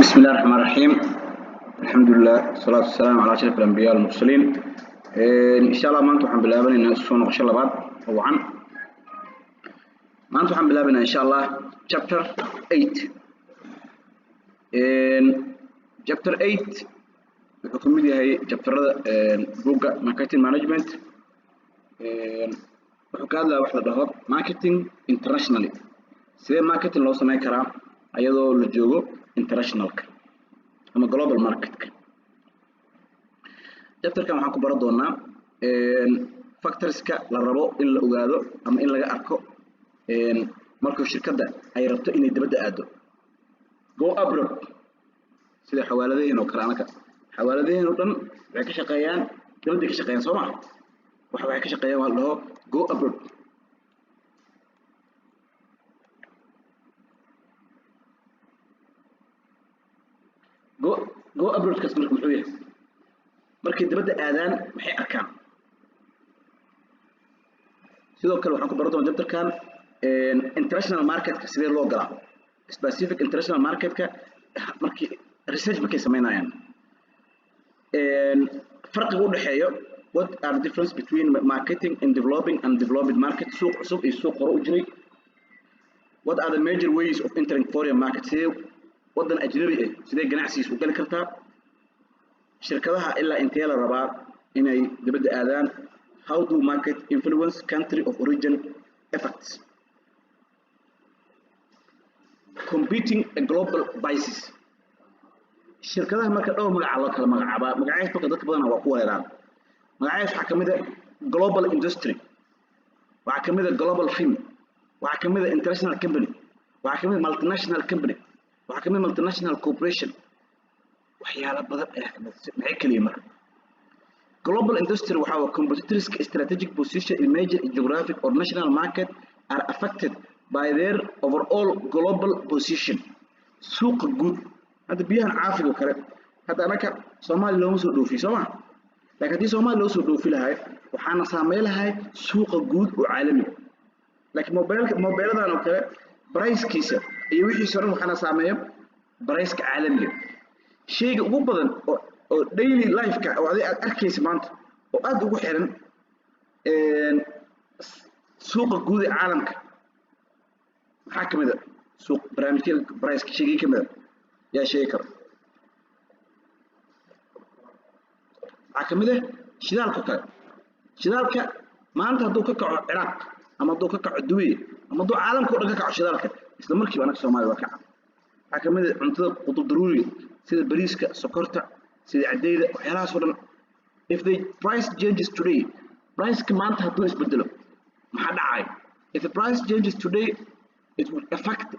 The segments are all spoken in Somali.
بسم الله الرحمن الرحيم، الحمد لله والصلاة والسلام على أشرف الأنبياء والمرسلين. إن شاء الله maanta waxaan bilaabaneynaa soo noqosho labaad oo wacan. Maanta waxaan bilaabaynaa insha Allah chapter 8. Chapter 8 wuxuu ka mid yahay chapterada buugga marketing management. Wuxuu ka hadlayaa wax la dhaho marketing internationally, sidee marketing loo sameyn karaa ayadoo la joogo internationalka ama global marketka. Chapterkan waxaan ku baran doonaa factorska la rabo in la ogaado ama in laga arko markuu shirkadda ay rabto inay dibadda aado, go abroad, sida xawaaladaheen oo kale. Anaka xawaaladaheen oo dhan waxay ka shaqeeyaan dibadday ka shaqeeyaan, soo ma? Waxay ka shaqeeyaan waa la dhaho go abroad. Go abroadkaas marka muxuu yahay? Markay dibadda aadaan maxay arkaan? Sidoo kale waxaan ku baran doonaa chapterkan international marketka sidee loo galaa, specific international marketka markii research markay sameynayaan, farqiga u dhexeeyo, what are the difference between marketing in developing and developed market, suuq cusub iyo suuq hore u jiray. What are the major ways of entering foreign market, sidee waddan ajnabi ah sidee ganacsigiis u gali kartaa, shirkadaha ilaa intee la rabaa inay dibadda aadaan, how do market influence country of origin effects, competing a global basis. Shirkadaha marka dhowr magaca loo kala magacaabaa. Magacayaas marka dadka badanaa waa ku wareeraan. Magacayaas waxaa kamid a global industry, waxaa kamid a global firm, waxaa kamid a international company, waxaa kamid a multinational company, waxaa kamid a multinational corporation. Waxyaalo badan ayaa kamid. Maxay kaliya marka global industry? Waxaa waa competitors strategic position in major geographic or national market are affected by their overall global position. Suuqa guud, hadda biyahan caafiga oo kale, hadda anaka Soomaaliya looma soo dhoofiyo, soo ma? Laakiin haddii Soomaaliya loo soo dhoofi lahay, waxaana saameyn lahay suuqa guud oo caalami. Laakiin mobilka, mobiladan oo kale, pricekiisa iyo wixiisa dhan waxaana saameeya priceka caalamiga. Shayga ugu badan oo daily life-ka oo adiga aad arkaysa maanta oo aad ugu xiran suuqa guud ee caalamka maxaa kamid a? Suuq barnaamijyada priceka shaygii kamid a yaa sheegi kara? Waxaa kamid ah shidaalka kale. Shidaalka maanta hadduu ka kaco Ciraaq ama hadduu ka kaco Dubai ama hadduu caalamka o dhan ka kaco shidaalka, isla markiiba anaga Soomaaliya waa kaca. Waxaa kamid ah cuntada qutub daruuriga, sida bariiska, sokorta, sida cadeyda, waxyaalahaas oo dhan. If the price changes today, priceka maanta hadduu isbedelo, maxaa dhacay? If the price changes today, it will affect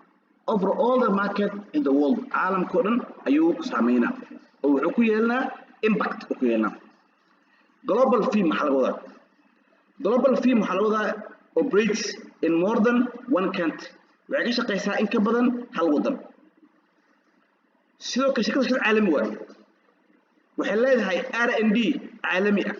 over all the market in the world. Caalamka o dhan ayuu saameynaa oo wuxuu ku yeelanaa impact uu ku yeelanaa. Global firm maxaa laga wadaa? Global firm waxaa laga wadaa operates in more than one country, waxay ka shaqeysaa in ka badan hal waddan. Sidoo kale shirkada shirkad caalami waaye, waxay leedahay R&D caalami ah,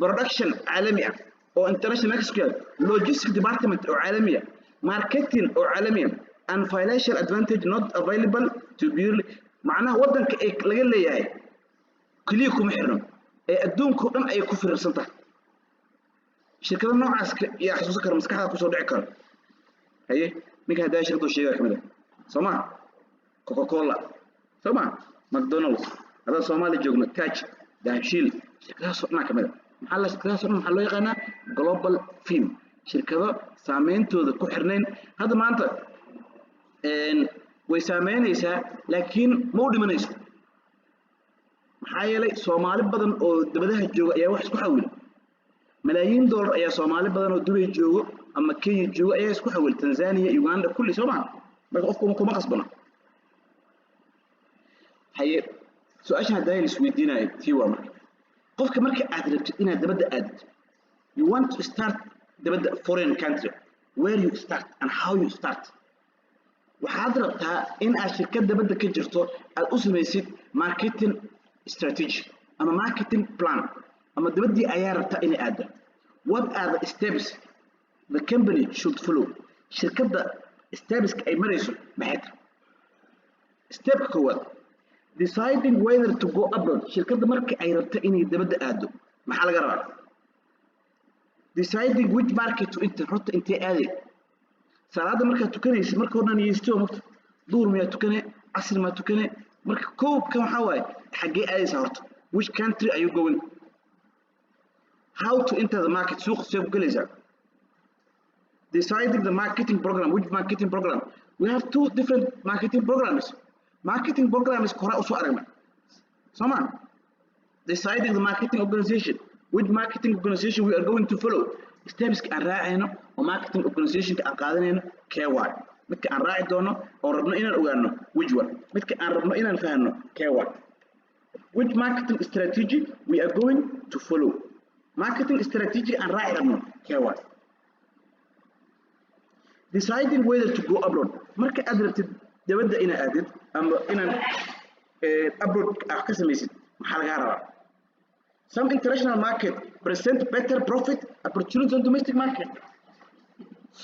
production caalami ah oo international ku yaal, logistic department oo caalami ah, marketing oo caalami ah, and financial advantage not available to purely, macnaha waddanka ee laga leeyahay keliya kuma xirno ee adduunka oo dhan ayay ku firirsan tahay. Shirkado noocaas yaa xasuusan kara, maskaxda kusoo dhici karo? Haye, ninka haddaa shirkadu sheegaya kamid ah, soo ma? Coca Cola, soo ma? McDonald's. Haddaan Soomaaliya joogno, Taj, Dahabshiil, shirkadahaas oo dhanaa kamid ah. Maxaa la shirkadahaas oo dhan maxaa loo yaqaanaa? Global firm, shirkado saameyntooda ku xirnayn. Hadda maanta way saameynaysaa, laakiin ma u dhimanayso. Maxaa yeelay Soomaali badan oo dabadaha jooga ayaa wax isku xawila. Malaayiin dollar ayaa Soomaali badan oo Dubay joogo ama Kenya joogo ayaa isku xawila, Tanzania, Uganda, kulli, soo maha? Marka qofku kuma qasbana. Haye, su-aashan haddaa la isweydiinayo tii waa marka qofka marka aad rabtid inaad dabadda aadid, you want to start dabadda, foreign country, where you start and how you start. Waxaad rabtaa in aad shirkad dabadda ka jirto aad u samaysid marketing strategy ama marketing plan, ama dabaddii ayaa rabtaa inay aaddo. What are the steps the company should follow? Shirkadda stepska ay marayso maxay tahay? Stepka koowaad, Deciding whether to go abroad, shirkadda marka ay rabto inay dibadda aado, maxaa laga rabaa? Deciding which market to enter, horta intee aaday? Salaada markaad tukanaysid, marka horna niyeysto marka duhur miyaa tukane, casri maa tukane? Marka koobkan waxaa waaye, xaggee aadaysaa horta? Which country are you going? How to enter the market, suuqa see ku gelaysaa? Deciding the marketing program, which marketing program? We have two different marketing programs. Marketing programs hore usoo aragnay, soo ma? Deciding the marketing organization, which marketing organization we are going to follow, steps-ka aan raacayno oo marketing organization-ka aan qaadanayno kee waay? Midka aan raaci doono oo rabno inaan ogaano which one, midka aan rabno inaan fahanno kee waay? Which marketing strategy we are going to follow, marketing strategy aan raaci rabno kee waay? Deciding whether to go abroad, marka aad rabtid dibadda inaad aadid ama inaan abroad wax ka samaysid, maxaa lagaa rabaa? Some international market present better profit opportunities on domestic market.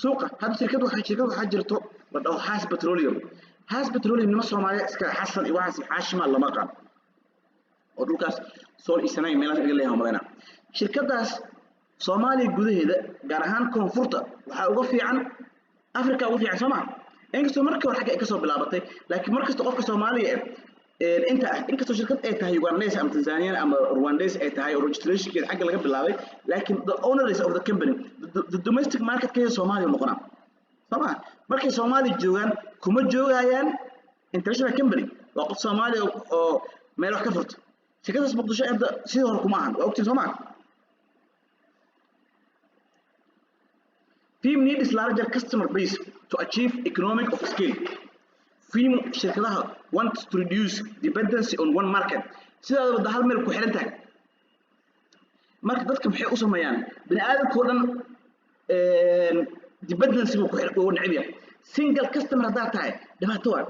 Suuqa hadda shirkad waxaa jirto la dhaho Hass Petroleum. Hass Petroleum nima Soomaaliya iska Xasan iyo waxaas Xaashima lama qaan oo dhulkaas Sool iyo Sanaag meelahaas laga leeyahay malayna. Shirkadaas Soomaaliya gudaheeda, gaar ahaan koonfurta, waxaa uga fiican Africa uga fiican, soo ma? Inkastoo markii hore xagga ay kasoo bilaabatay, laakiin markasta qofka Soomaaliya inta ah, inkastoo shirkad ay tahay Ugandese ama Tanzanian ama Rwandese ay tahay oo registration-keeda xagga laga bilaabay, laakiin the owners of the company, the domestic market keeda Soomaaliya noqonaa, soo ma? Markay Soomaaliya joogaan kuma joogayaan international company, waa qof Soomaaliya oo meel wax ka furto. Shirkadaas Muqdisho hadda sidii hore kuma ahan, waa ogtiin, soo ma? Firm needs larger customer base to achieve economic of scale. Firm, shirkadaha, want to reduce dependency on one market. Sidaada wada hal meel ku xiran tahay. Marka dadka maxay u sameeyaan? Bini aadamka oo dhan dependency buu ku xiran oo neceb yahay. Single customer haddaad tahay, dhibaato waa.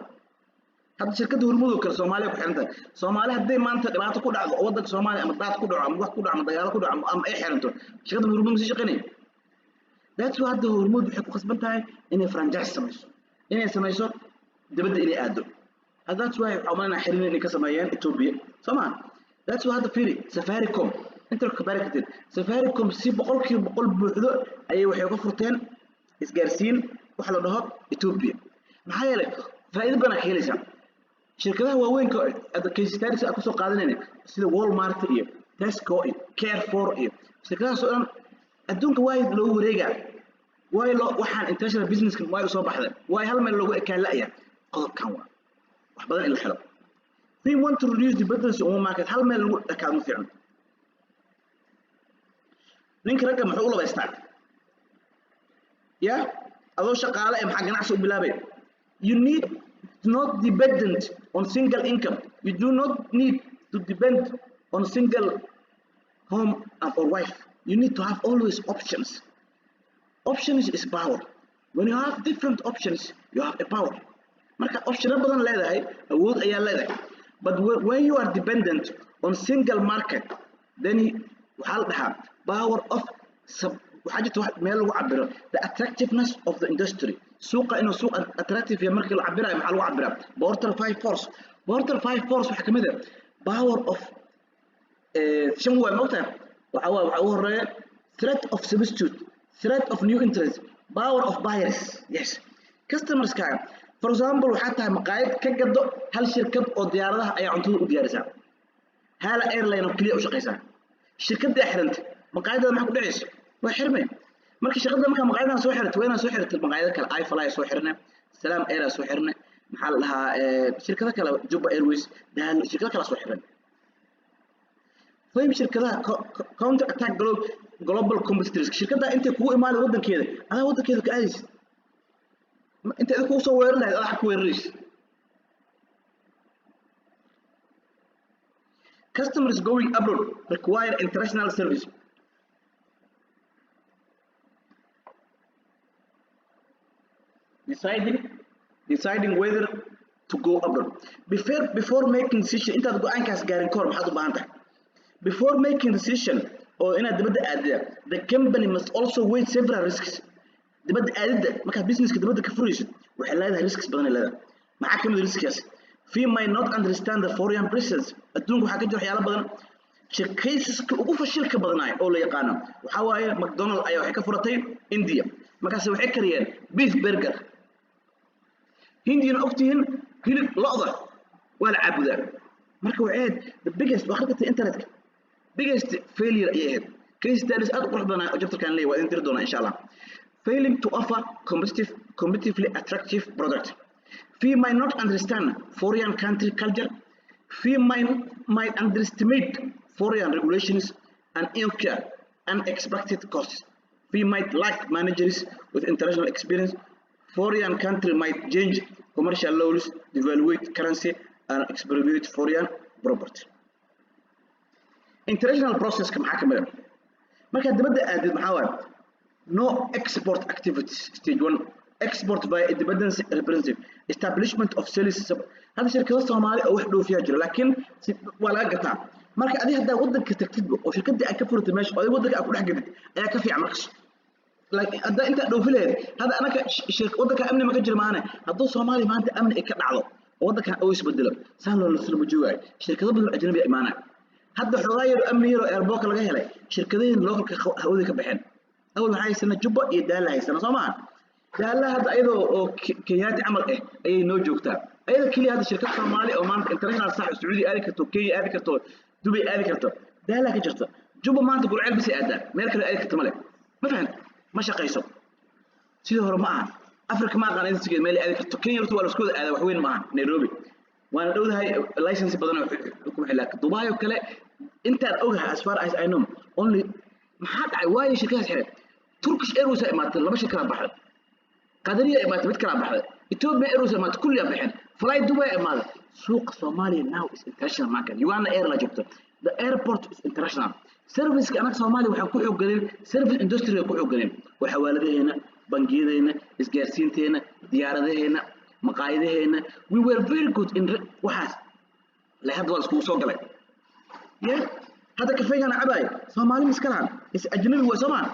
Hadda shirkadda Hormuud oo kale Soomaaliya ku xiran tahay. Soomaali hadday maanta dhibaato ku dhacdo oo waddanka Soomaaliya ama daad ku dhaco ama wax ku dhaco ama dagaalo ku dhaco ama ay xiranto, shirkadda Hormuud ma sii shaqaynaya. That's why hadda Hormuud waxay ku khasban tahay inay franchise samayso, inay samayso dibadda inay aado. That's why waxaa umalanaa xiriir inay ka sameeyeen Ethiopia, soo ma? That's why hadda fiiri Safaricom, inta ka baari kartid, Safaricom si 100% buuxdo ayay waxay ka furteen isgaarsiin waxa la dhaho Ethiopia. Maxaa yeelay faa'iido badan ka helaysaa. Shirkadaha waaweynka hadda case studies aan kusoo qaadanayna, sida Walmart iyo Tesco iyo Carrefour iyo shirkadahaas oo dhan, adduunka waay loogu wareegaa, waay loo waxaan international business waay usoo baxday, waay hal meel loogu ekaan la'ya. Qodobkan waa wax badan in la helo. They want to reduce dependency on one market. Hal meel lagu ekaado ma fiicno. Ninka ragga muxuu u labaystaa ya adoo shaqaale ee maxaa ganacsi u bilaabay? You need not dependent on single income. You do not need to depend on single home or wife. You need to have always options. Options is power. When you have different options, you have a power. Marka option-o badan leedahay, awood ayaa leedahay. But when you are dependent on single market, then waxaa la dhahaa power of sub. Waxaa jirta wax meel lagu cabiro the attractiveness of the industry, suuqa inuu suuq attractive yahay. Markii la cabirayo maxaa lagu cabiraa? Porter five force. Porter five force waxaa kamid ah power of shan waay, maogtahay? Waxa waay, waxaa ugu horeeya threat of substitute, threat of new interest, power of buyers. Yes, customers-kaaga. For example, waxaa tahay maqaayad ka gado hal shirkad oo diyaaradaha ayaa cuntada u diyaarisaa, Hala Airline oo keliya u shaqaysaa. Shirkaddaa xirantay, maqaayadada maxaa ku dhacaysa? Waa xirmay. Marka shirkadda markaa maqaayadahan soo xiratay, waa inaan soo xiratay maqaayado kale. iFly soo xirnay, Salam Air soo xirnay, maxaa la dhahaa, shirkado kale, Juba Airways, Dahalo, shirkado kale soo xiran. Fahim shirkadaha counter attack global competitors. Shirkadda intay kugu imaanay waddankeeda, adaa waddankeeda ka aadaysid. Intay kugu soo weerar lahayd, adaa ku weeraraysid. Customers going abroad require international service. Deciding whether to go abroad, before making decision, intaad go'aankaas gaarin kahor, maxaad u baahan tahay? Before making decision oo inaad dibadda aadida, the company must also weigh several risks. Dibadda aadidda, markaad business-ka dibadda ka furaysid, waxay leedahay risks badan ay leedahay. Maxaa ka mid ah risk-kaas? Firm might not understand the foreign presence. Adduunka waxaa ka jira waxyaalo badan. Caseska ugu fashilka badnaay oo la yaqaano waxaa waaye McDonald ayaa waxay ka furatay India. Markaas waxay kariyeen beef burger. Hindiyana ogtihiin hilib lo'da waa la caabudaa. Marka waxay ahayd the biggest, waa akhri internetka, biggest failure ayay ahayd. Case studies aad u qurux badan oo chapterkan leeyahay waa idin diri doonaa, insha Allah. Failing to offer competitively attractive product. Firm might not understand foreign country culture. Firm might underestimate foreign regulations and incur unexpected costs. Firm might lack managers with international experience. Foreign country might change commercial laws, devaluate currency, and expropriate foreign property. International process maxaa ka mid ah? Markaad dibadda aadid, maxaa waaye? No export activities, stage one. Export by independence representative, establishment of sales. Hadda shirkado Soomaali oo wax dhoofiyaa jira, laakiin waa laga gataa. Marka adiga haddaa waddanka tagtidba oo shirkadii aad ka furatay meesha oo adiga waddanka aad ku dhex gadid ayaa ka fiican. Markas laakiin haddaa intaa dhoofi lahayd, hadda anaka waddanka amni ma ka jira maane. Hadduu Soomaaliya maanta amni ay ka dhacdo oo waddankan uu isbedelo, saan loo lama joogaayo. Shirkado badan oo ajnabi imaanaya. Hadda xoogaa yaro amni yaro airportka laga helay, shirkadaheen localka hawadii ka baxeen. Awal waxaa haysana Jubba iyo Daala haysana, soo maaha? Daala hadda ayadoo oo Kenyaati camal ah ayay noo joogtaa, ayada keliya. Hadda shirkad Soomaali oo maanta international, sax, Sacuudi aadi karto, Kenya aadi karto, Dubay aadi karto, Daala ka jirta. Jubba maanta Gurceel bisay aadaa, meel kale aadi karta male. Ma fahant? Ma shaqayso sidii hore ma aha. Africa ma aqaan inta meel aadi karto. Kenya horta waa la isku wada aadaa, wax weyn ma aha. Nairobi waana dhowdahay, license badan oo kuma xilaa. Dubai oo kale intaan ogahay, as far as I know, only. Maxaa dhacay? Waayo shirkadaas xiray. Turkish Airways aa imaatay, laba shirkadaa baxday. Qadariya imaatay, mid kalaa baxday. Ethiopia Airways imaatay, kulliyaa baxeen. Fly Dubai imaaday. Suuqa Soomaaliya now is international market. Uganda Air la joogto. The airport is international serviceka. Anaga Soomaaliya waxaan ku xoog galeen service industry, ku xoog galeen oo xawaaladaheena, bangiyadeena, isgaarsiinteena, diyaaradaheena, maqaayadaheena. We were very good in waxaas la hadda waa iskugu soo galay. Yeah, hadda kafeygana cabaay Soomaali miska lahan, is ajnabi waa soomaa.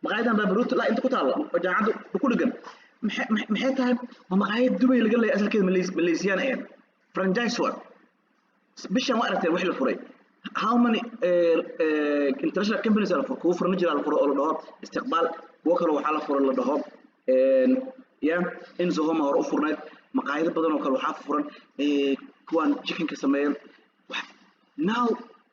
Maqaayadan Baabaruut laa inta ku taalla oo jaamacadda ku dhegan, maxay tahay? Waa maqaayad Dubay laga leeyahay, asalkeeda Malaysiyan ahayd, franchise waa. Bishan waa aragteen wixii la furay. How many international companies la furay? Kuwo furniture la furay oo la dhaho Istiqbaal, kuwo kale waxaa la furay la dhaho ya Enzo Home hore u furnayd. Maqaayado badan oo kale waxaa furan kuwaan chickenka sameeya. Now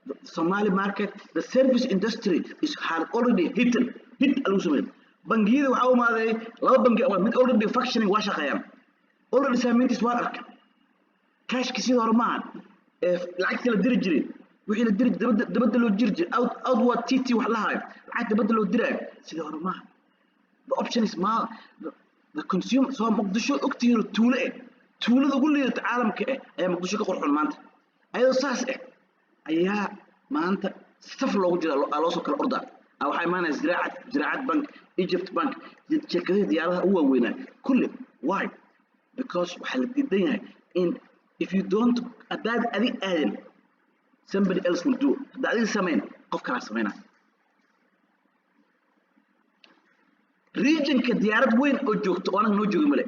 the Somali market, the service industry is had already hit hit lagu sameeyay. Bangiyada waxaa u imaaday laba bangi, mid already functioning, waa shaqeeyaan already. Saameyntiis waan arkay. Cashki sidii hore maahan. Lacagtii la diri jiray, wixii la diri dabadda, dabadda loo jiri jiray, out outward tt wax la hayo, lacag dabadda loo diraayo sidii hore maaha. The option is ma the consumer. Soo Muqdisho ogtihiin, tuulo eh, tuulada ugu liidata caalamka eh ayaa Muqdisho ka qurxoon maanta. Ayadoo saas eh ayaa maanta saf loogu jira, loo soo kala ordaa. Waxaa imaanaya Ziraacad, Ziraacad Bank, Egypt Bank, shirkadihii diyaaradaha ugu waaweynaa kulli. Why? Because waxaa la diidan yahay in if you don't, haddaad adig aadin, somebody else will do. Haddaad adiga samayn, qof kalaa samaynaa. Regionka diyaarad weyn oo joogto oo anaga noo joogi male.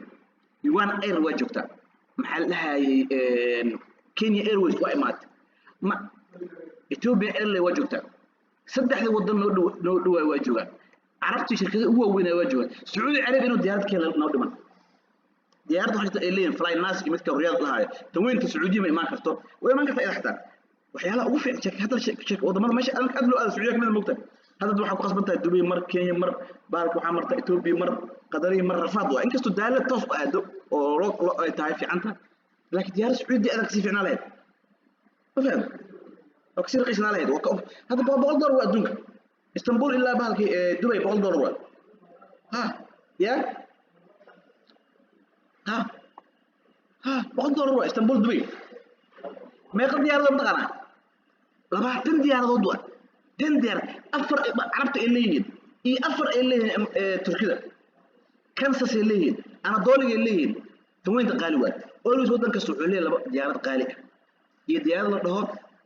Uganda Air waa joogtaa, maxaa la dhahayay, Kenya Airways waa imaatay, ma Ethiopian Airline waa joogtaa. Saddexda wadan noo dhow, noo dhawaay waa joogaan. Carabtii shirkadaha ugu waaweynaa waa joogaan. Sacuudi Carabiya inuu diyaarad keena noo dhiman. Diyaaradda waxay ay leeyihin Flynas iyo midka Riyadh lahaayo. Tan weynta Sacuudiya ma imaan karto? Way imaan kartaa iyada xataa. Waxyaalaha ugu fiican shirka hadda shirka wadamada meesha aad loo aado Sacuudiya kamid ah, moogtahay. Hadda waxaa ku qasban tahay Dubai mar, Kenya mar, baalka waxaa marta Ethiopia mar, Qadariya mar, rafaad waa. Inkastoo daala toos u aado oo loo ay tahay fiicanta, laakiin diyaaradda Sacuudiya adag kasii fiicnaa lahayd. Ma faham? Oo kasii raqiisnaa lahayd. Waa hadda $100 waa adduunka Istanbul ilaa bahalkii Dubai, $100 waa. Ha ya ha ha, $100 waa Istanbul Dubai. Meeqa diyaaradood mataqaanaa? 20 diyaaradood waa 10 diyaarad. Afar Carabta ay leeyihiin iyo afar ay leeyihiin Turkida, Kansas ay leeyihiin, Anadoliga ay leeyihiin. Tan weynta qaali waay. Always waddan kasta wuxuu leeyahay laba diyaarad qaali ah iyo diyaarad la dhaho,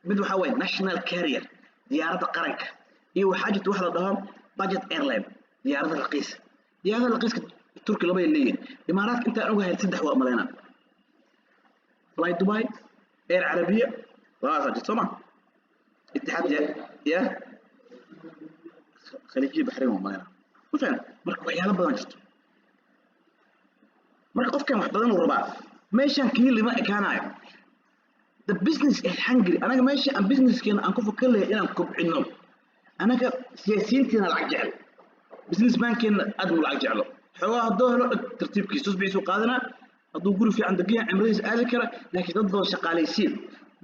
mid waxaa waaye national carrier, diyaaradda qaranka, iyo waxaa jirta wax la dhaho budget airline, diyaaradda raqiis. Diyaaradda raqiiska Turki laba ay leeyihiin. Imaaraadka intaan ogahay saddex waa malaynaa. Fly Dubai, Air Arabia, labadaasaa jirta, soo ma? Itixaad ya Khaliijiya, Baxrayn waa maleyna, ma fahan. Marka waxyaalo badan jirto. Marka qofkan wax badan uu rabaa, meeshaan kii lima ekaanayo. The business is hungry. Anaga meesha aan businesskeena aan ku fakar lahay inaan kobcino, anaga siyaasiyiinteena lacag jecel, businessmankeena aad mu lacag jeclo. Xoogaa hadduu helo, dhag, tartiibkiisa tusbixiisuu qaadanaa, hadduu guri fiican degan yahay, cimradiisa aadi kara. Laakiin dad badan shaqaalaysiin,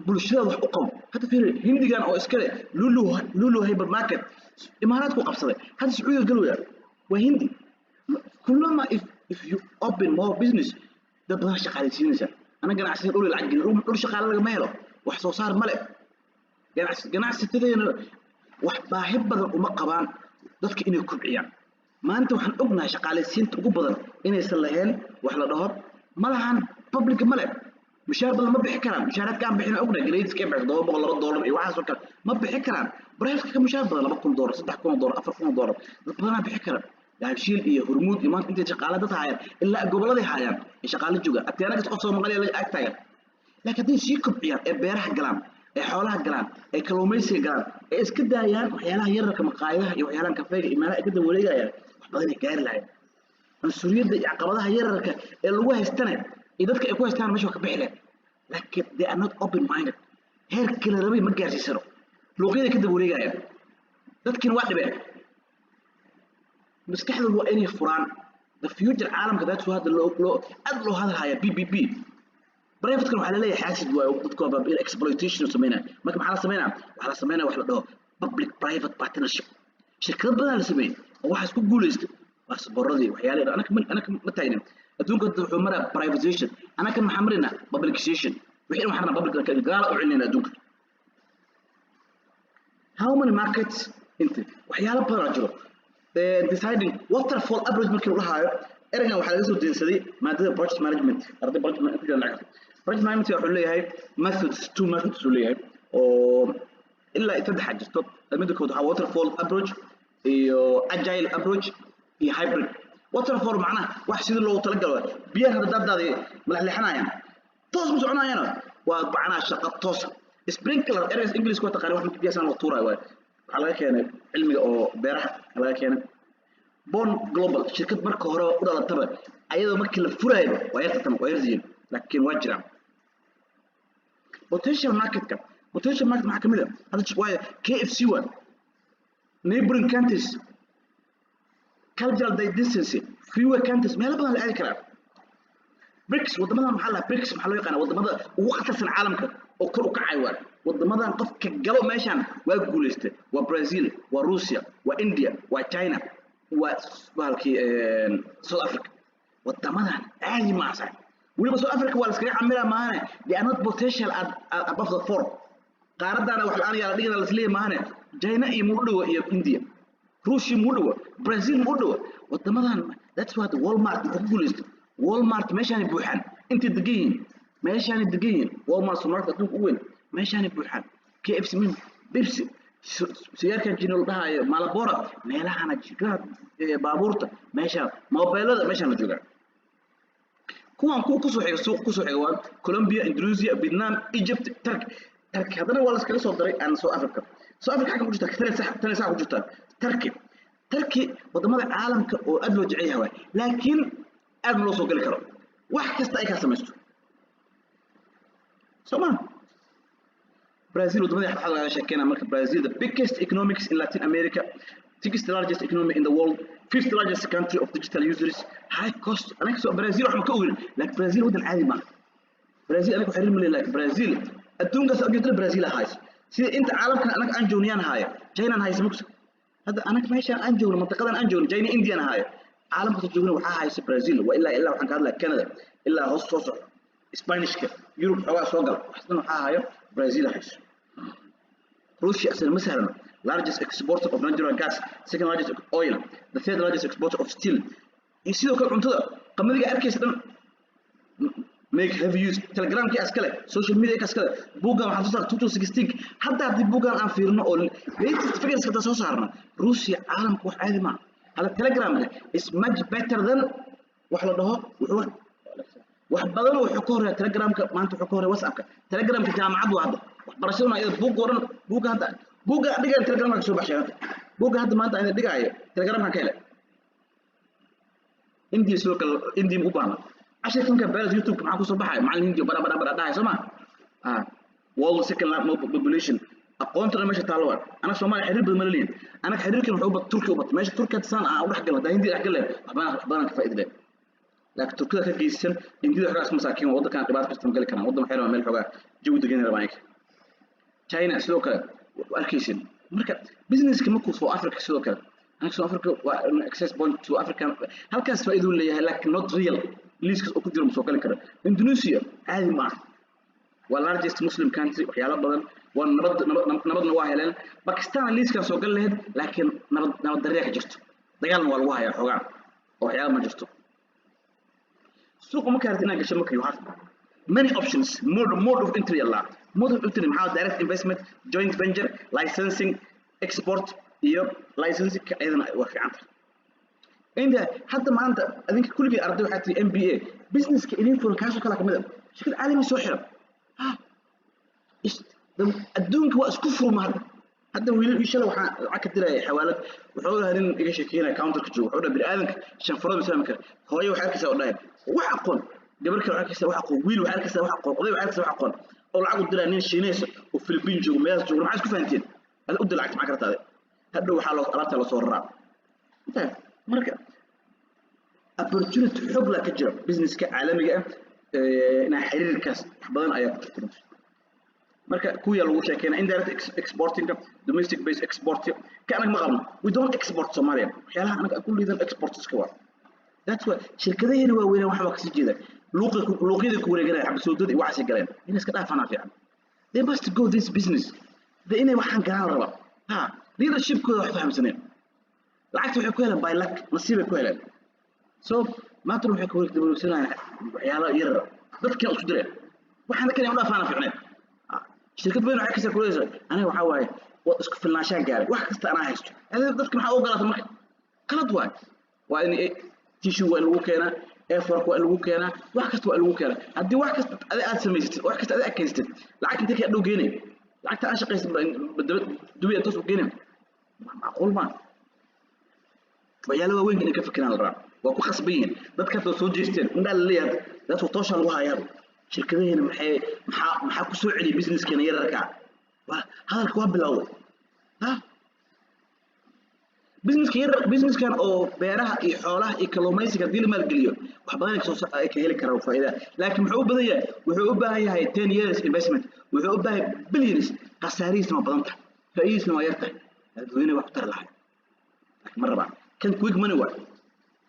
bulshada wax u qabo. Hadda fiiri Hindigan oo iskale Lulu, Lulu hypermarket, Imaaraadku qabsaday, hadda Sacuudiga galwaya, waa Hindi. Kulama if you open more business, dad badan shaqaalaysiinaysa. Ana ganacsiga dhul lacag gelin, dhul shaqaale lagama helo, wax soo saar male. Ganacsatadeena wax baahi badan uma qabaan dadka inay kobciyaan. Maanta waxaan ognahay shaqaalaysiinta ugu badan inaysan lahayn wax la dhaho ma lahan, public male, mushaar badan ma bixi karaan. Mushaaraadka aan bixin ognahay, grades-ka ay bixi $702 iyo waxaas oo kale ma bixi karaan. Private ka mushaar badan, $2000, $3000, $4000, dad badanaa bixi kara. Dahabshiil iyo Hormuud iyo maanta intay shaqaale dad hayaan, ilaa goboladay hayaan ee shaqaale joogaan, atyaana kasta qof Soomaaliya la ag taagan. Laakiin hadday sii kobciyaan, ee beeraha galaan, ee xoolaha galaan, ee kalluumaysiga galaan, ee iska daayaan waxyaalaha yararka, maqaayadaha iyo waxyaalaha kafeega iyo meelaha ay ka daba wareegayaan, wax badan ay gaari lahayn. Cunsuriyadda iyo caqabadaha yararka ee lagu haystana iyo dadka ay ku haystaan meesha waa ka bixi lahayd. Laakiin they are not open minded. Heerkii la rabay ma gaarsiisano. Luuqyaday ka daba wareegayaan, dadkiina waa dhibeen. Maskaxdoodu waa inay furaan. The future caalamka, that's hadda loo aad loo hadalhaya PPP. Privatekan waxaa laleeyahay xaasid waayo, dadku waa baabi'in, exploitation uu sameynaya. Marka maxaa la sameynaya? Waxaa la sameynaya wax la dhaho public private partnership. Shirkado badan la sameeyey oo waxaas ku guuleystay, baasaboorradii, waxyaalihi. Anaka ma taagnin. Adduunka hadda wuxuu maraa privatization, anaka maxaa marinaa? Publicization. Wixii waxaan rabnaa public gaala u celinayna adduunka. How many markets inta waxyaalo badan jiro. Deciding waterfall approach markii la dhahaayo, ereygan waxaa laga soo deensaday maadada project management. Arday project management ku jiraan lacagta project management wuxuu leeyahay methods, two methods uu leeyahay oo ilaa saddex jirto. Midda kood waxaa waterfall approach iyo agile approach iyo hybrid. Waterfall macnaha wax sidii loogu talagalo, biyaha hadda daadaadi malaxleexanayaan, toos ma soconayaan, waa macnaha shaqo toos. Sprinkler, ereygaas English waa taqaana, wax marka biyaha loo tuurayo waay. Waxaa laga keenay cilmiga oo beeraha laga keenay. Born global, shirkad marka hore u dhalataba ayadoo markii la furayaba waa yarta, waa yaryihiin, laakiin waa jiraan. Potential marketka, potential market maxaa kamid ah hadda? Waayo KFC waa neighboring countries, cultural distance, fewer countries, meelo badan la aadi karaa. BRICS, wadamadan maxaa la BRICS maxaa loo yaqaanaa? Wadamada ugu khatarsan caalamka oo kor u kacay waa wadamadan. Qofka galo meeshan waa guuleystay. Waa Brazil, waa Russia, waa India, waa China, waa bahalkii South Africa. Wadamadan caadi ma aha. Weliba South Africa waa la iskaga camiraa maahane, they are not potential at above the four. Qaaradana wax la-aan yaa la dhigana lasleeyahay maahane. China iyo muu dhowa, iyo India, Russia muu dhowa, Brazil muu dhowa wadamadan. That's what Walmart muxuu ku guuleystay. Walmart meeshaanay buuxaan, intay degan yihiin, meeshaanay degan yihiin. Walmart supermarket adduunka ugu weyn, meeshaanay buuxaan. KFC, Pepsi, sigaarkan jino la dhahaayo Marlboro, meelahana shirkadaha baabuurta meesha, mobilada meeshaan la joogaa. Kuwan kuwa kusoo xiga, suuq kusoo xiga waa Colombia, Indonesia, Vietnam, Egypt, Turkey. Turkey haddana waa la iskaga soo daray aan South Africa. South Africa xagga ku jirta, tani sax, tani sax ku jirta. Turkey, Turkey wadamada caalamka oo aad loo jecel yahay waay, laakiin aad ma loo soo geli karo, wax kasta ay kaa samaysto, soo ma? Brazil wadamada waxaa laga sheekeynaa. Marka Brazil, the biggest economics in Latin America, sixth largest economy in the world, fifth largest country of digital users, high cost. Anaga soo Brazil wax ma ka ogin, laakiin Brazil wadan caadi maaha. Brazil anaga xiriir ma leeyahay, laakiin Brazil adduunkaas ujeedada Brazil hayso, sida inta caalamkan anaga aan joogniyaan haayo, China hayso mugsa. Hadda anaga meeshaan aan joogno, mantaqadan aan joogno, China, Indian haayo. Caalamka joogno waxaa haysa Brazil. Waa ilaa waxaan ka hadlaya Canada ilaa hoos soo socdo, Spanishka, Europe xoogaa soo gala, wax dhan waxaa hayo Brazil hayso. Russia asana ma sahlano, largest exporter of natural gas, second largest oil, the third largest exporter of steel, iyo sidoo kale cuntada qamadiga arkaysa dhan. Make heavy use Telegramkii askale, social media askale. Buuggan waxaan soo saaray 2016. Hadda haddii buuggan aan fiirino oo latest figures hadda soo saarno, Russia caalamka wax caadi maaha. Hadda Telegramka is much better than wax la dhaho, wuxuu Wax badan wuxuu ka horeeya Telegramka maanta, wuxuu ka horeeya WhatsAppka. Telegramka jaamacad waa hadda waxbarashaduna iyada buugga oo dhan, buugga hadda, buugga dhigayo Telegramka kasoo baxshay. Hadda buugga hadda maanta aan dhigaayo Telegramka ka helay. India sidoo kale, India ma u baahna cashirka marka beeras YouTube maxaa kusoo baxaya? Macallin Hindi bara bara bara dhahay, soo ma ah? World second largest population, aqoontana meesha taallo waa. Anaga Soomaaliya xiriir badan ma leeyihin. Anaga xiriirkan wuxuu u bat Turkiya u bat meesha Turkiya saan aan u dhex galno. Haddaan Hindiya dhex galeen, wax badan ka faa'iidi leh, laakiin Turkida ka geysan. Hindida xogaa isku masaakiin waa, waddankan dhibaato kasta ma gali karaan. Waddan waxay rabaan meel xogaa jawi degan rabaan iyaga. China sidoo kale waa arkaysin. Marka businesska markuu soo Africa sidoo kale, anaga South Africa waa access point to Africa, halkaas faa'iido uu leeyahay, laakiin not real liiskaas oo ku jiro ma soo gali karo. Indonesia caadi ma aha, waa largest Muslim country, waxyaalo badan waa nabad, nabadna waa heleen. Pakistan liiskan soo gali lahayd, laakiin nabad darriya ka jirto, dagaalna waa lagu hayaa xoogaa oo waxyaalo ma jirto. Suuqa markaa rabtid inaad gasho, marka you have many options. Mode of entry allah, mode of entry maxaa? Direct investment, joint venture, licensing, export iyo licensing ayadana waa fiican tahay. Inta hadda maanta adinka kulligii arday waxaa tiri MBA businesska idin furan, kaasoo kale kamid a shirkad caalami soo xiran. Ha adduunka waa isku furma hadda. Hadda wiilal ii shalay waxaan lacag ka diraya xawaalad. Wuxuu dhahay nin iga sheekeynaya counterka joogo, wuxuu dhahay bini'aadanka shan farood ma fahmi kara. Hooyo waxay arkaysaa oo dhahay wax aqoon, gabar kale waxay arkaysaa wax aqoon, wiil waxay arkaysaa wax aqoon, oday waxay arkaysaa wax aqoon, oo lacag u diraa nin Shiineys oo Philippine joogo, meelahaas joogo. Maxaa isku fahanteen? Ada u dir lacagta, maxaa kartaa? Hadhow waxaa loo alaabta lasoo raraa. Marka opportunity xoog laa ka jira businesska caalamiga ah, inaa xiriirkaas wax badan ayaa ku jirta runtii. Marka kuwiya lagu sheekeynaa indirect exportinga, domestic based export ka anaga ma qabno. We don't export Somalia. Waxyaalaha anaga ku liidan exportska waa that's why shirkadaheena waaweynaa waxbaa kasii jeeda luuqi luuqyada ku wareeganaya, xabasoodada iyo waxaasay galeen. Inay iska dhaafanaa fiican. They must go this business de inay waxaan galaan raba. Ha leadershipkooda wax fahamsaneen. Lacagta waxay ku heleen by luck, nasiibay ku heleen. So maanta waxay ku wareegsanayaan waxyaalo yar, dadkan isku direen. Waxaan dadkan u dhaafaana fiicneen. Shirkad weyn waxay kasoo kuleysa aniga waxaa waaye waa isku filnaanshaan gaaray, wax kasta anaa haysto. Adiga dadka maxaa u ogolaata? Marka qalad waay. Waa in tissue waa in lagu keenaa, airfork waa in lagu keenaa, wax kasta waa in lagu keenaa. Haddii wax kasta adi aad samaysatid, wax kasta adi aad kaysatid, lacag intee kaa dhow geenay? Lacagta aan shaqaysan dubi toos u geenay, macquul maa. Waxyaala waaweyn inay ka fikiraan la rabaa, waa ku khasban yihiin. Dadka hadda soo jeesteen, indhaa la leeyahay, dadku tooshaa lagu hayaa. Shirkadaheena maxay maxaa ku soo celiyay businesskeena yararka? Waa hadalka waa bilowday. Ha businesska yar, businesskan oo beeraha iyo xoolaha iyo kalluumaysiga haddii la maalgeliyo, wax badan ay kasoo ay ka heli karaan faa'iida. Laakiin muxuu u badan yahay? Wuxuu u baahan yahay 10 years investment, wuxuu u baahan yahay billions. Khasaarihiisna waa badan tahay, faa'iidadiisna waa yar tahay. Dadweyne wax ku tari lahay, laakiin ma rabaan. Kan quick money waay,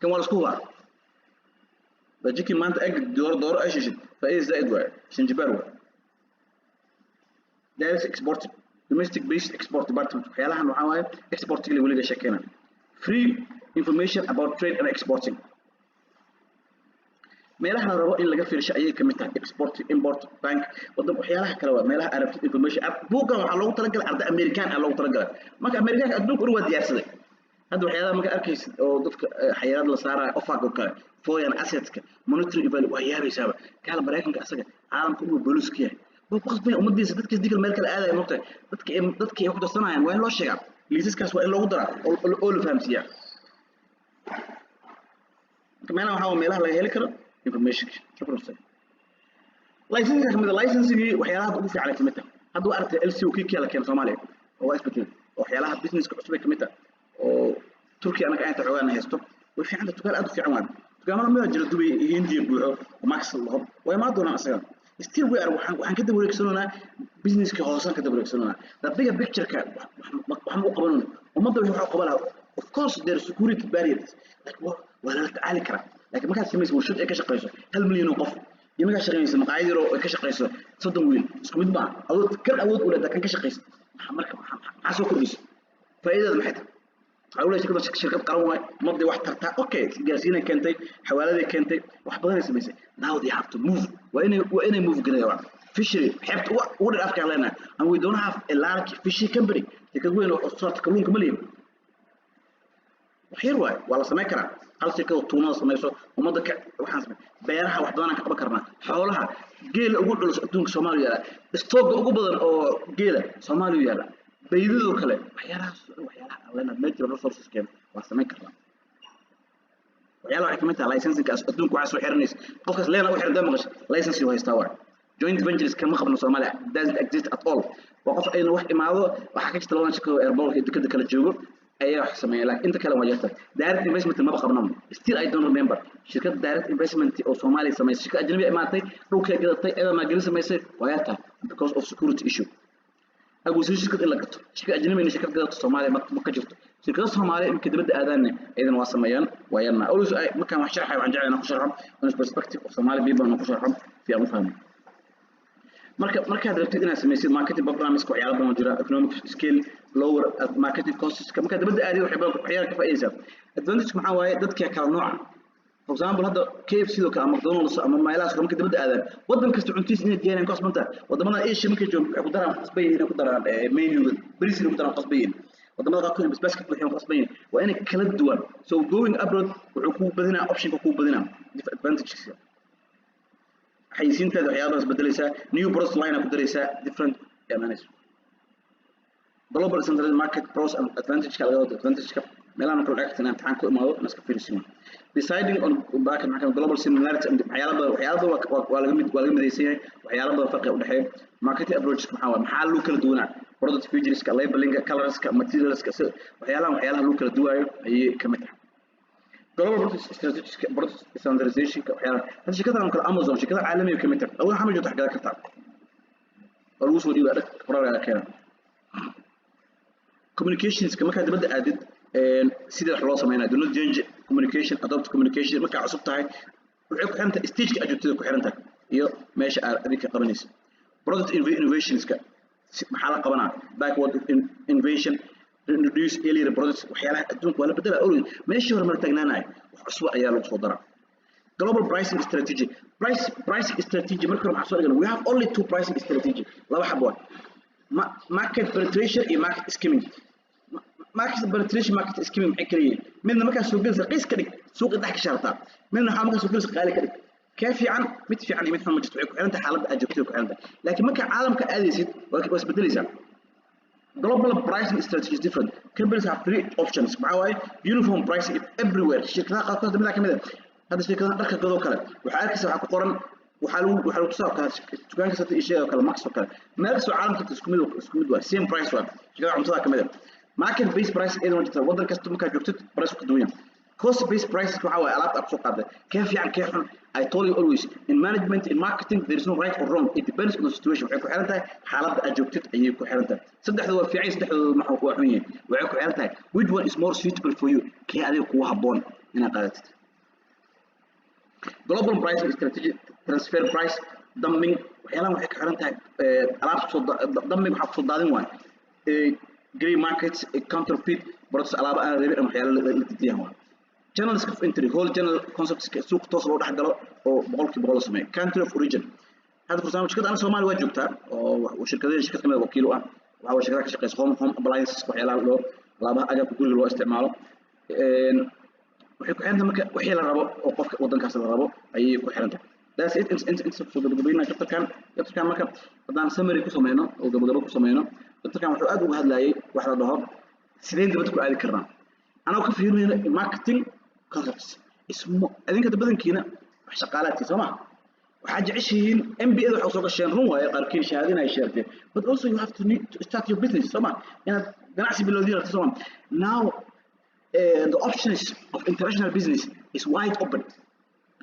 kan waa la isku hubaa. Bajiki maanta eg dooro dooro ay shishid, faa'iida zaa'id waay, shanjibaar waay. Direct export, domestic based export department, waxyaalahan waxaa waaye exportiga weliga sheekeynaa. Free information about trade and exporting, meelaha la rabo in laga fiirsho ayay kamid tahay. Export import bank wadan, waxyaalaha kale waa meelaha arabtid information. Buuggan waxaa loogu talagalay arday American ah loogu talagalay. Marka Amerikaanka adduunka dhan waa diyaarsaday hadda. Waxyaalaha marka arkaysid oo dadka xayiraad la saarayo, OFAC oo kale, foreign assetska monitoring value, waa yaabaysaaba. Kaala Maraykanka asaga caalamka inuu booliis ka yahay waa ku khasban yahay ummadiisa. Dadkiis dikal meel kale aadaya mogtahay, dadka ay ku darsanayaan waa in loo sheegaa liisaskaas, waa in loogu daraa oo la fahamsiiyaa. Marka meelaha waxaa waa meelaha laga heli karo information. Shukran ustaad. Licensing kamid ah, licensingii waxyaalaha hadda ugu fiican ay kamid tahay. Hadda waa aragtay LC kii la keeno Soomaaliya oo waa isbedelay, oo waxyaalaha businesska cusub ay kamid tahay, oo Turkiya anaga inta xoogaan haysto. Way fiican tahay, dukaan aad u fiican waa. Dukaamada mid jira Dubai iyo Hindiya buuxo oo Max la dhaho, way imaan doonaan asaga. Still we are waxaan ka daba wareegsanoonaa businesska hoosaan ka daba wareegsanoonaa. The bigger picture-ka wax ma u qabanayno ummadda. Wixii wax u qaban lahaa, of course there is security barriers, laakiin waa lala tacaali karaa. Laakiin markaad samayso warshad ay ka shaqeyso 1 milyan oo qof iyo markaad shaqeynayso maqaayad yar oo ay ka shaqeyso 30 wiil, isku mid maaha. Awood kan awood u leedahay kan ka shaqeysa maxaa? Marka maxaa soo kordhisa? Faa'iidada maxay tahay? Waxaa u leeyahay shirkadda shirkad qaran waay, ummadday wax tartaa. Okay, gaarsiinay keentay, xawaaladay keentay, wax badanay samaysay. Now they have to move. Waa inay move gareeyaan. Fishery, xeebta ugu dheer Afrika leenahay, and we don't have a large fishery company. Shirkad weyn oo soo saarta kalluunka ma lihin. Wax yar waaye, waa la samayn karaa. Hal shirkada tuunada samayso ummadda ka waxaan samay. Beeraha wax badan aan ka qaban karnaa. Xoolaha, geela ugu culus adduunka Soomaaliya yaala, stock-ga ugu badan oo geela Soomaaliya yaala, baydadoo kale, waxyaalahaas, waxyaalaha aan leenahay natural resources keena waa samayn karnaa. Waxyaalaha waxay kamid tahay licensing kaas adduunka waxaa soo xiranaysa qofkaas leena u xiran maqasho license uu haystaa waay. Joint ventures kama qabno Soomaaliya, doesn't exist at all. Waa qof ayna wax imaado. Waxaa ka jirta labadan shirkado airport dekada kala joogo ayaa wax sameeya, laakiin inta kale waa jirta. Direct investment maba qabno. Still I don't remember shirkad direct investment oo Soomaaliya samaysay. Shirkad ajnabi imaatay, dhulkay gadatay, iyada maalgelin samaysay, waa yartahay because of security issue. Acquisition, shirkad in la gato, shirkad ajnabi in shirkad gadato Soomaaliya ma ka jirto. Shirkado Soomaaliya iminka dibadda aadaanna iyadana waa sameeyaan, waa yarna. Always markaan wax sharxayo waxaan jeclahay inaan ku sharxo in perspective of Somali people, inaan ku sharxo si aan u fahmo. Marka markaad rabtid inaad samaysid marketing programs, waxyaalo badan oo jira: economic scale, lower marketing costs. Markaad dibadda aadid waxay badan waxyaalo ka faa'iidaysaa. Advantage maxaa waaye? Dadka kala nooca, for example, hadda KFC oo kale ama McDonald's ama meelahaas kale markay dibadda aadaan, waddan kasta cuntiisa inay diyaariyaan ku qasbantahay. Waddamada Asia markay joogaan waxay ku daraan, qasban yihiin inay ku daraan menu-ga, bariis inay ku daraan qasban yihiin. Waddamada qaarkood in basbaas ka buuxiyaan qasban yihiin. Waa inay kala duwan. So going abroad wuxuu kuu badinaa option-ka, kuu badinaa advantages. Xayisiinteeda waxyaabahaas bedelaysaa, new product line ku daraysaa, different imaanayso. Global centralized market pros and advantage ka laga wado, advantage-ka meelahan kala dhigta inaan imtixaan ku imaado in iska fiirsiino. Deciding on market maxaa global similarity and waxyaalo badan, waxyaalo badan waa laga midaysan yahay, waxyaalo badan farqi u dhexeeya. Marketing approach maxaa waaye? Maxaa loo kala duwanaa? Product features-ka, labeling-ka, colors-ka, materials-ka, waxyaalaha loo kala duwaayo ayay ka mid tahay. Global product strategic, product standardization, waxyaalaha hadda shirkadahan oo kale, Amazon, shirkada caalamiga ka mid tahay. Awood xamal joogto wax gadan kartaa oo lagu soo dhiibaa dhag qoraal laga keena. Communications-ka markaad dibadda aadid sida wax loo sameynayo: do not change communication, adopt communication. Markaa cusub tahay waxay ku xiran tahay stage-ka aad joogtada ku xiran tahay iyo meesha aad adinka qabanayso. Product innovations-ka maxaa la qabanaa? Backward innovation, introduce earlier products. Waxyaalaha adduunka waa la bedelaa always, meeshii hore mala taagnaanayo, wax cusub ayaa lagu soo daraa. Global pricing strategy, pricing strategy marka hore maxaa soo dhigan? We have only two pricing strategy, laba xabo waa market penetration iyo market skimming. Market penetration, market skimming maxay kala yihiin? Midna markaa soo gelaysa qiis ka dhig, suuqa dhex ka shartaa. Midna waxaa markaa soo gelaysa qaali ka dhig. Kee fiican? Mid fiican iyo mid xun ma jirto, waxay ku xiran tahay xaaladda aad joogtay ku xiran tahay. Laakiin markaa caalamka aadaysid waa isbedelaysaa. Global pricing strategy is different. Companies have three options. Maxaa waaye? Uniform pricing everywhere. Shirkadaha qaarkood mid ka mid ah hadda shirkadaha dharka gadoo kale waxaa arkaysa waxaa ku qoran, waxaa lagu tusaa oo kale dukaan kasta iyo shay oo kale, Max oo kale, meel kastoo caalamka isku mid waa same price. Waa shirkadaha cuntada ka mid ah. Market based price iyadana jirta, waddan kasta markaa joogtid price ka duwan yahay. Cost based prices waxaa waaye alaabta aad soo qaaday. Kee fiican, kee xun? I told you always, in management, in marketing, there is no right or wrong, it depends on the situation. Waxay ku xiran tahay xaaladda aad joogtid ayay ku xiran tahay. Saddexda waa fiican, saddexdooda maxaa waa xun yihiin. Waxay ku xiran tahay which one is more suitable for you, kee adiga kugu habboon inaad qaadatid. Global pricing strategy, transfer price, dumping, waxyaalahan waxay ku xiran tahay alaabta soo dumping waxaa kusoo daadin waay, grey markets, counterfeit products, alaaba aan rabin ama waxyaalo la diidan waay. Channels of entry, whole channel concepts, suuq toos loo dhex galo oo 100% la sameeyo. Country of origin, hadda for example shirkadda ana Soomaaliya waa joogtaa oo shirkadaha shirkad kamid ah wakiil u ah waxaa waa shirkadaha ka shaqeysa home appliances, waxyaalaha loo alaabaha agabka guriga loo isticmaalo. Waxay ku xiran tahay marka wixii la rabo oo qofka waddankaas la rabo ayay ku xiran tahay. That's it. Inta soo gabagabeynaa chapter-kan. Marka haddaan summary ku sameyno oo gabagabo ku sameyno, chapter-kan wuxuu aad uga hadlayay wax la dhaho sideen dibadda ku aadi karnaa anagoo ka fiirinayna marketing concepts. Ismo adinka badankiina wax shaqaalaadkii soo ma waxaa jeceshihiin MBA da waxaa soo gasheen, run waaye, qaarkiin shahaadina ay sheegteen, but also you have to need to start your business, soo ma inaad ganacsi bilowdiin rabto, soo ma? Now the options of international business is wide open.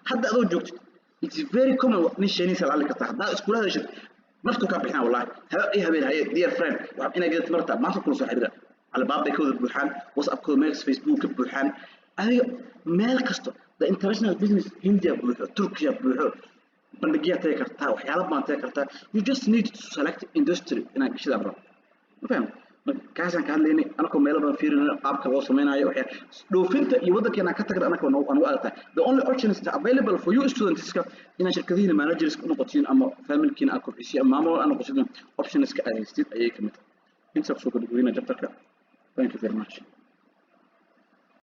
Hadda adoo joogtid, it's very common, nin Chinese la hadli kartaa haddaad iskula hadashid, naftu kaa bixinaa wallahi habe iyo habeen. Haye dear friend, waxaad inaad gadatid martaa maanta kula soo xiriira. Alibaba bay ka wada buuxaan, WhatsAppkooda, meel Facebook ka buuxaan, adiga meel kasto the international business, India buuxo, Turkiya buuxo, bandhigyaa tagi kartaa, waxyaalo badan tagi kartaa. You just need to select industry inaad gashida rabo, ma faham? Marka kaasaan ka hadlaynay anakoo meelo badan fiirinayno qaabka loo sameynayo waxyaa dhoofinta iyo waddankeena ka tagna anakoo nagu adagtahay. The only options that available for you students-ka inaad shirkadihiina managers u noqotiin ama family-kiina aad kobcisiin ama maamul aad noqotiin, options-ka aad haystid ayay ka mid tahay. Intaa kusoo gabagabeynaa chapter-ka. Thank you very much.